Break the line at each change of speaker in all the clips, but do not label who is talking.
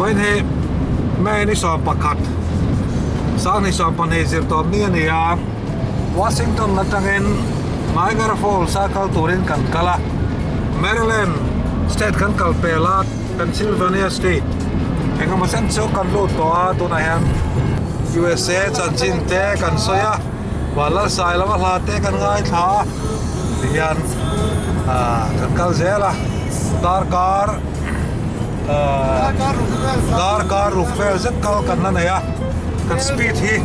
Vawiin hi May ni 11, 2020 zirtawp ni a ni a, Washington atangin Niagara Falls a kal turin kan kal a, Maryland state kan kal pel a, Pennsylvania state engemaw chen chu kan lut tawh a, tunah hian USA chanchin te kan sawi a, Vanlalsai lama hla te kan ngaithla a, tihian kan kal zel a, darkar. Darkar ruk vel zet kal kan la nei a, kan speed hi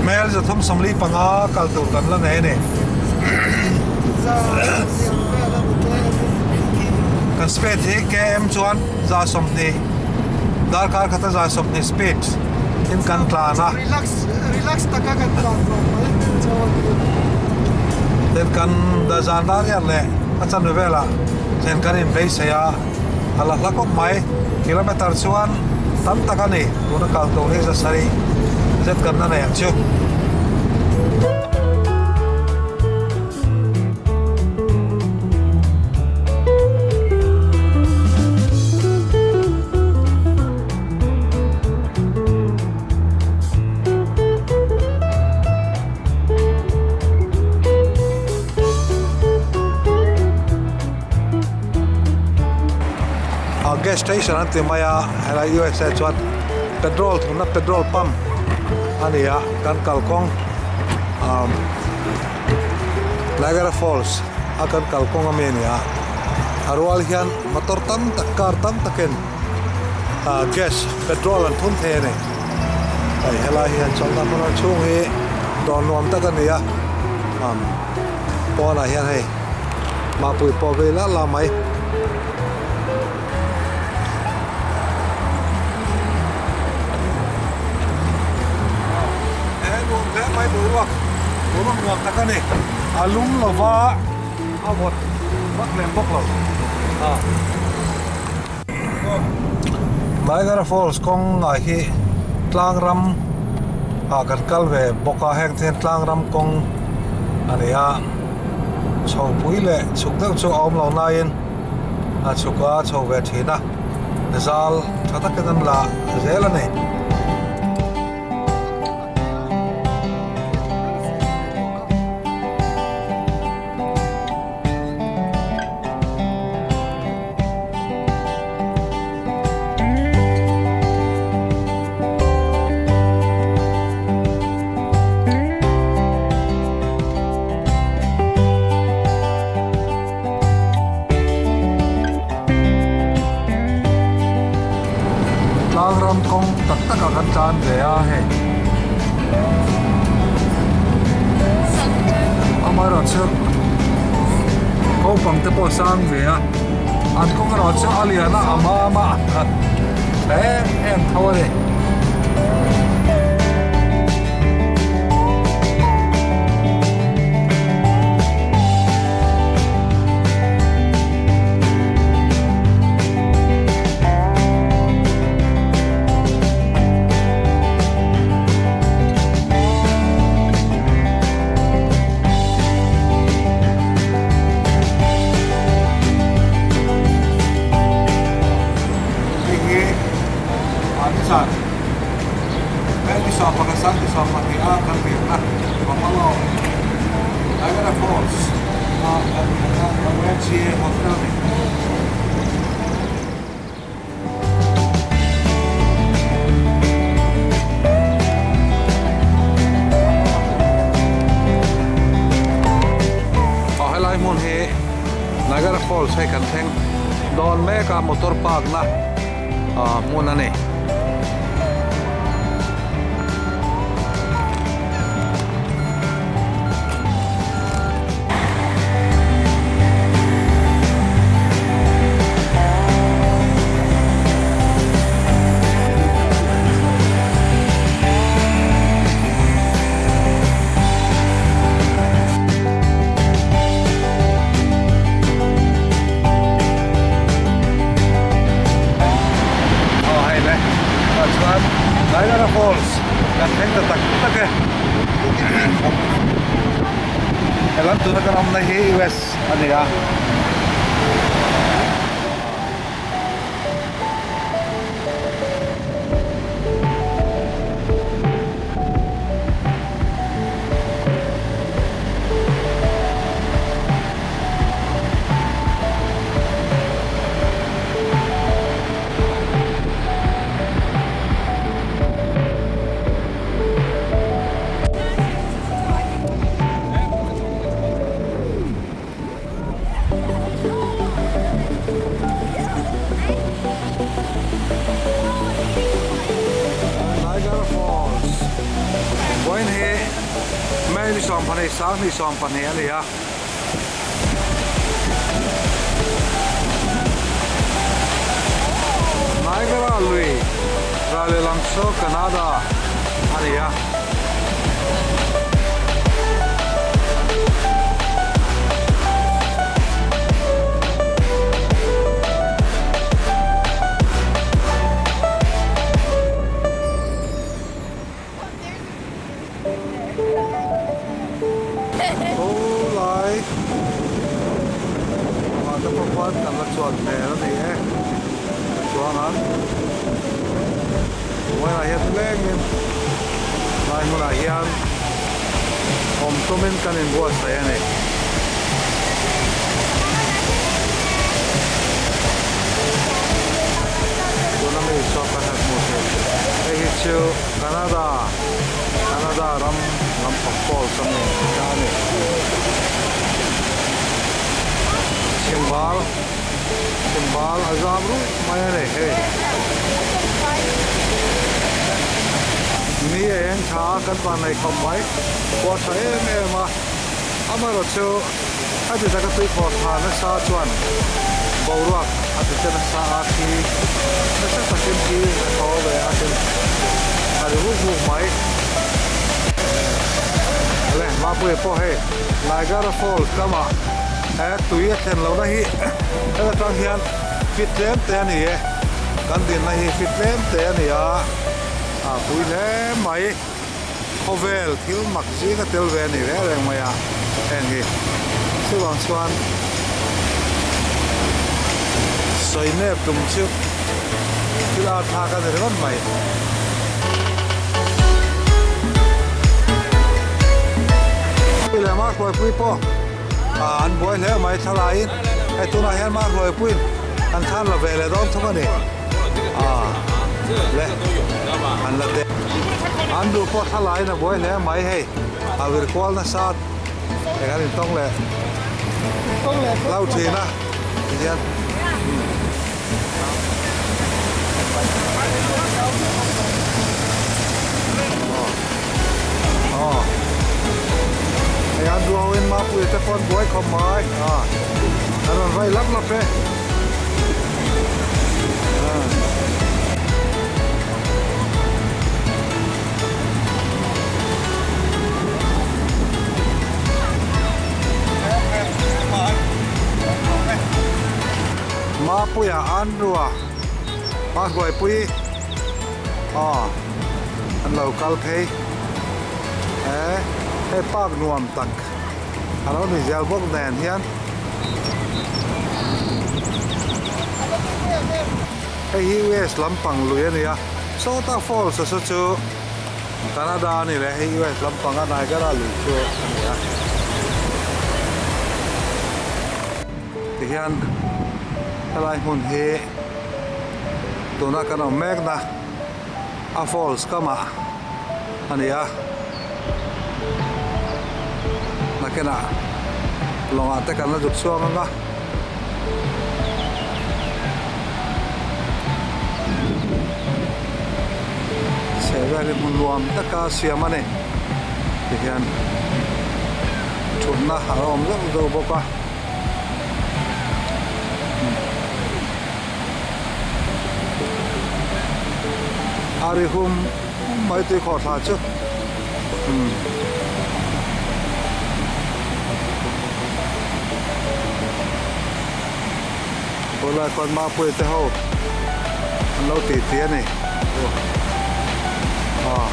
mel 345 kal tur kan la nei a ni. Kan speed hi km chuan 120 darkar khata 120 speed in kan tlan a. Then kan zan dariat leh a chanve velah. Chen kan inbeisei a, a la hla kawp mai. Kilometer chuan tam tak a ni, tuna kal tur hi 700 zet kan la nei ang chu. Gas station an ti mai a helai USA chuan petrol thunna petrol pump a ni a kan kalkawng umm Niagara Falls a kan kalkawng ami a ni a a rual hian motor tam tak car tam takin ah gas petrol an thun thei a ni hei helai hian chawlhna hmun a chhung hi dawr nuam tak a ni a umm pawnah hian hei mahpui pawh vei la la mai. He nuam hle mai boruak boruak nuam tak a ni a lum lova a vawt vak lem bawk lo a. Niagara Falls kawng ah hi tlang ram ah kan kal ve bawk a heng te hian tlang ram kawng a ni a chho pui leh chhuk deuh chu a awm lo laiin a chhuk a chho ve thin a zal tha takin an la zel a ni. Tlangram kawng tak tak ah kan tlan ve a hei amaherawhchu naupang te pawh sang ve a an kawng erawh chu a lian a a mam a em em tho a ni. Hei hi an chan hei ni 11 sang ni 12 a kan riahna Buffalo Niagara Falls a kan riahna YMCA Hotel a ni. Aw helai hmun hi Niagara Falls hei kan thleng dawn mek a motor park na hmun a ni. Aw hei le tah chuan Niagara Falls kan thleng ta tak tak e helam tuna kan awmna hi US a ni a. ni 12 2020 a ni a. Niagara lui ral lehlam chu Canada a ni a. Khawlai ah te pawh khuan kan la chuan hmel a ni e chuan an vawiinah hian lengin lai hmunah hian awm tumin kan inbuatsaih a ni. Tuna mi saw kan han hmuh theih hei hi chu Canada Canada ram lampang falls a ni ta a ni. Chhimbal chhimbal a zam ruih mai a ni hei. Ni a eng tha a kan van nei khawp mai khua tha em em a amaherawh chu a ti taka tuikhawr tha nasa chuan boruak a ti che nasa a khi nasa takin khi a thaw ve a tin a ri vuk vuk mai. Le Mapuia pawh hei Niagara Falls lamah he tui a thlen lohna hi heta tang hian fit tlem te a ni e kan dinna hi fit tlem te a ni a a pui hle mai. Khawvel thil mak zinga tel ve a ni reng reng mai a, heng hi chuvang chuan sawi nep tum chu thil ar thlak a ni ringawt mai. Leh Mahruaipui pawh an buai hle mai thlalaiin hei tunah hian Mahruaipuiin an thlan la ve leh dawn thung a ni. Le an la teh an duh pawh thlalaiin a buai hle mai hei a vir kual nasa eng an intawng leh hlauh thin a tihian aw hei an duh ho in mapui te pawh an buai khawp mai a an rawn vai lap lap e. Mapuia Andrew-a Hmahruaipui aw an lo kal phei he hei park nuam tak a lo ni zel bawk nen hian. Hei hi US lampang lui a ni a, Sawta Falls a saw chu Canada a ni leh hei US lampanga Niagara lui chu a ni a. Tihian helai hmun hi tuna kan awm mekna a falls kamah a ni a nakinah lawngah te kan la zuk chhuak ang a. Chheh vel hi hmun nuam taka siam a ni tihian thutna a awm zauh zauh bawk a. A ri hum hum mai tui khawh thla chu umm. Khawlai khuan Mapuia te ho an lo tih tih a ni aw.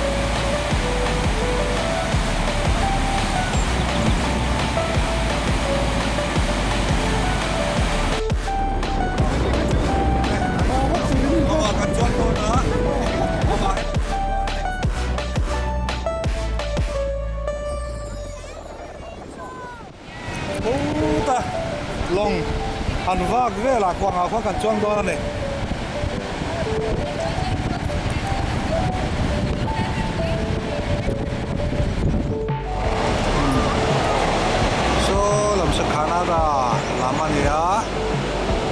Khuta lawng han vak velah kuangah khuan kan chuang dawn a ni. Saw lam chu Canada lam a ni a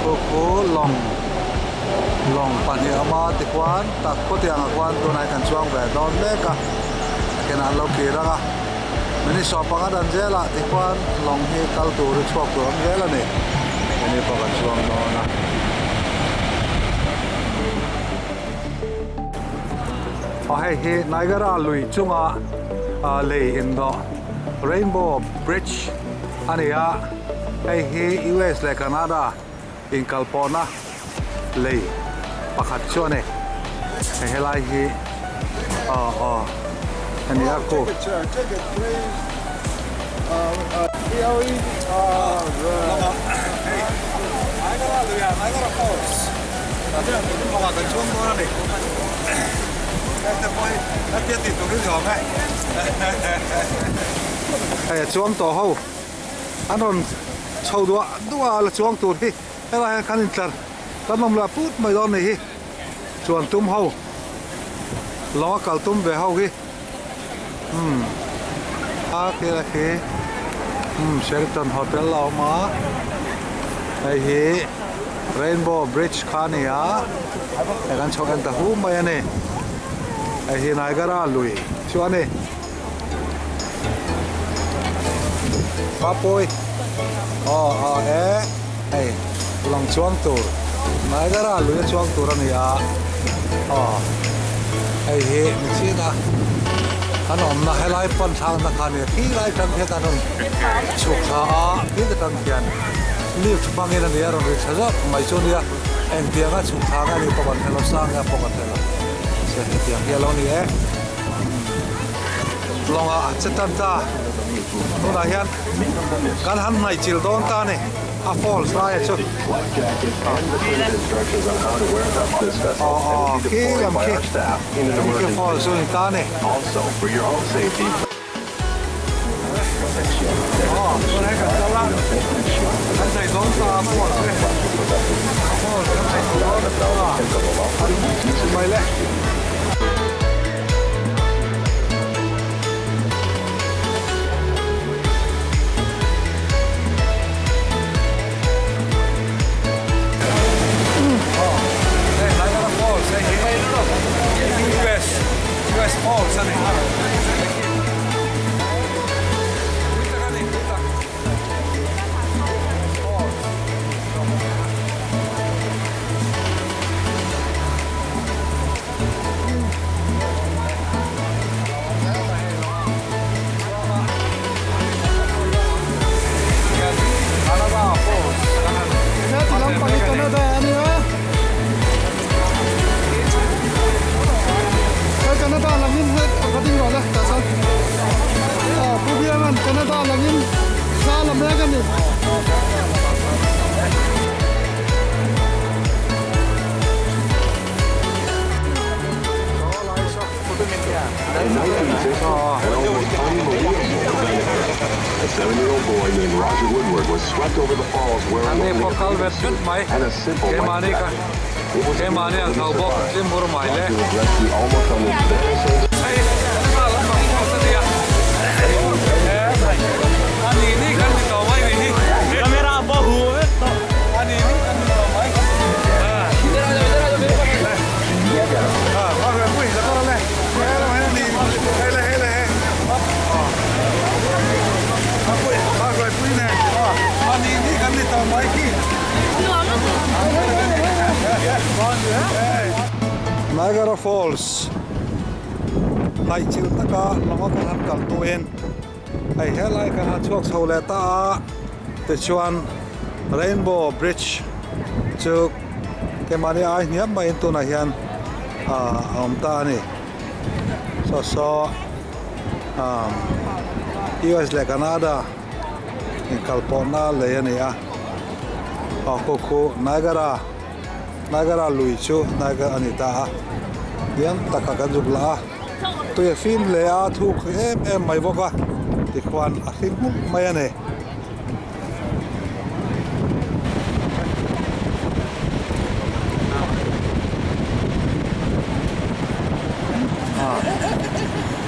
khu khu lawng lawng pahnih a awm a tikhuan tak khawtiangah khuan tunah hian kan chuang ve dawn mek a a kenah an lo kir ang a. Minute 15 dan zelah tikhuan lawng hi kal tur hi chhuak tur awm zel a ni. Keini pawh kan chuang dawn a. Aw hei hi Niagara lui chunga lei indawh Rainbow Bridge a ni a, hei hi US leh Canada inkalpawhna lei pakhat chu a ni. Hei helai hi aw aw a ni a ku. Hei a chuang tawh ho an rawn chho duah duah a la chuang tur hi helai hian kan intlar kan awm leh put mai dawn a nih hi chuan tum ho lawng a kal tum ve ho hi umm a khi la khi umm Sheraton hotel a awm a hei hi rainbow bridge kha a ni a hei kan chho en ta hu mai a ni hei hi Niagara lui chu a ni. Papawi aw aw e hei lawng chuang tur Niagara lui a chuang tur a ni a aw hei hi ni chin a an awmna helai pan thlakna kha a ni a khi lai atang khian an rawn chhuk thla a khi te tang khian lift hmangin a ni a rawn ri tha zawk mai chu a nia engtianga chhuk thla nge a nih pawh kan hre lo sang nge pawh kan hre lo mahse hetiang hi a lo ni e. Lawngah a che tan ta. Tunah hian kan han hnaih chilh dawn ta a ni, a falls laia chu. Aw aw khi lam khi khi falls chu a ni ta a ni. Aw tunah hian kan kal a, kan hnaih dawn ta a falls hi. Falls kan hnaih chilh dawn ta a mai le. An ni pawh kal vet vet mai keimahni kha keimahni ang tho bawk hlimhur mai le. Hei Canada lampang falls a nia a ni ni kan ni tawh mai ni hi camera pawh hu vek tawh a ni ni kan ni tawh mai. Niagara Falls hnaih chilh taka lawng a kan han kal hnuin hei helai kan han chhuak chho leh ta a tichuan Rainbow Bridge chu Keimahni ai hniam maiin tunah hian ah a awm ta a ni. Saw saw ah US leh Canada inkalpawhna lei a ni a. Aw khu khu Niagara Niagara lui chu Niagara a ni ta a. Hniam taka kan zuk lah a. Tui a fim hle a thuk em em mai bawk a tikhuan a hlim hmuk mai a ni.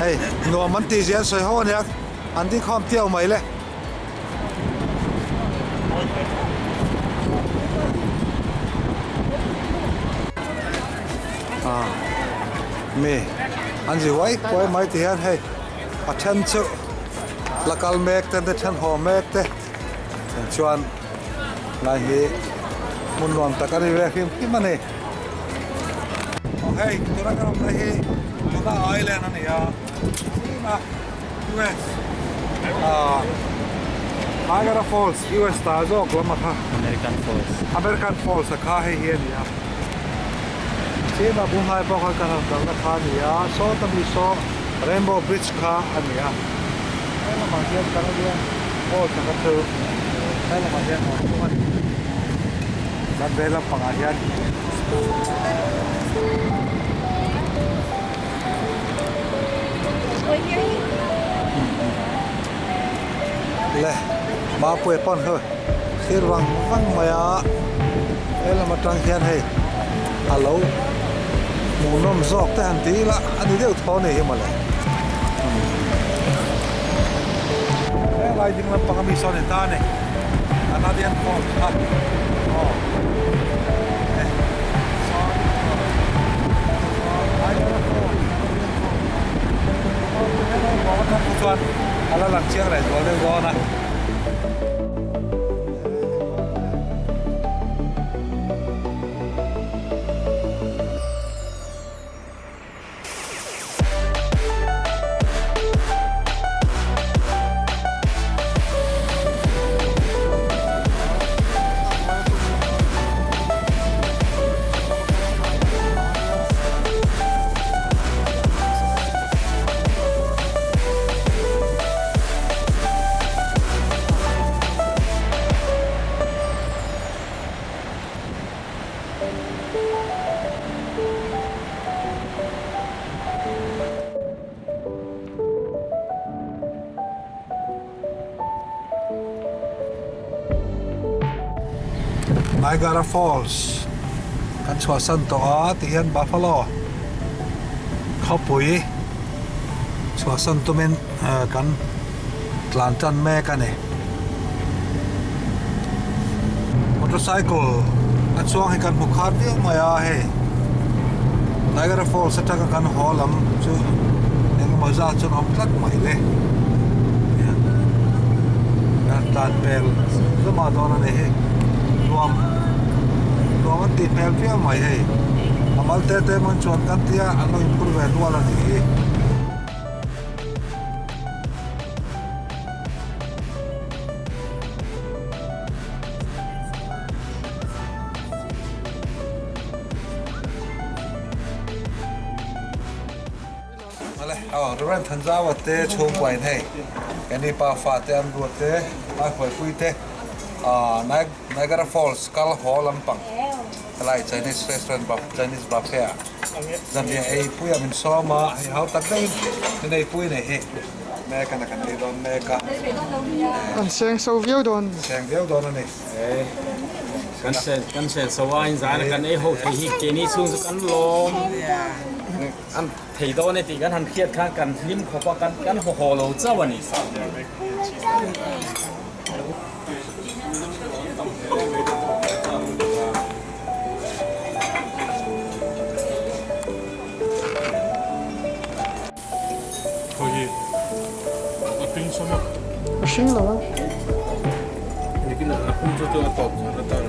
Hei nuam an tih zia an sawi ho ania an ding khawm tiau mai le. Mi an zi huai huai mai ti hian hei a then chu. La kal mek te te then haw mek te chuan lai hi hmun nuam tak a ni ve hrim hrim a ni. Aw hei tuna kan awmna hi tuna island a ni a tuna US ah Niagara Falls US ta zawk lam a kha
American Falls
American Falls a kha hei hi a ni a chhimah bul hnai pawh khan kan han kalna kha a ni a sawta mi saw Rainbow Bridge kha a ni a he lamah hian Canadian Falls a kha chu he lamah hian a awm thung a ni chuan vei lampangah hian Le Mapuia pawn hu thlir vang vang mai a he lam atang hian hei a lo hmuhnawm zawk te han ti ila a ni deuh tho a ni hi mawle helai ding lampang ami sawn a ni ta a ni Canadian Falls kha aw hei sawn Niagara Falls Canadian Falls helai ruang atang khu chuan a la lang chiang leh zual deuh dawn a. Niagara Falls kan chhuahsan tawh a tih hian Buffalo khawpui chhuahsan tumin kan tlan tan mek a ni. Motorcycle a chuang hi kan hmu khat viau mai a hei Niagara Falls atanga kan haw lam chu engemaw zat chuan a awm tlat mai le kan tlan pel lamah dawn a ni hei nuam nuam an tih hmel viau mai hei a mal te te man chuan kan tia an lo inphur ve nual a ni hi. Reverend Thanzawa te chhungkua in hei Kenny pa fa te an ruat te a hruaipui te Niagara Falls kal haw lampang helai Chinese restaurant Chinese buffet ah zanriah ei pui a min sawm a hei hau tak deuhin min ei pui nei hi. Mek a na kan ei dawn mek a.
An seng so viau dawn a ni.
Seng viau dawn a ni.
Kan sel kan sel so a in zan a kan ei ho thei hi keini chhung chu kan lawm an thei dawn e tih kan han hriat khan kan hlim khawp a kan kan haw haw lo chauh a ni.
Khawi hi a hring sawm a.
A hring lo a.
Nikin a hung chu chu a tawp zan atan.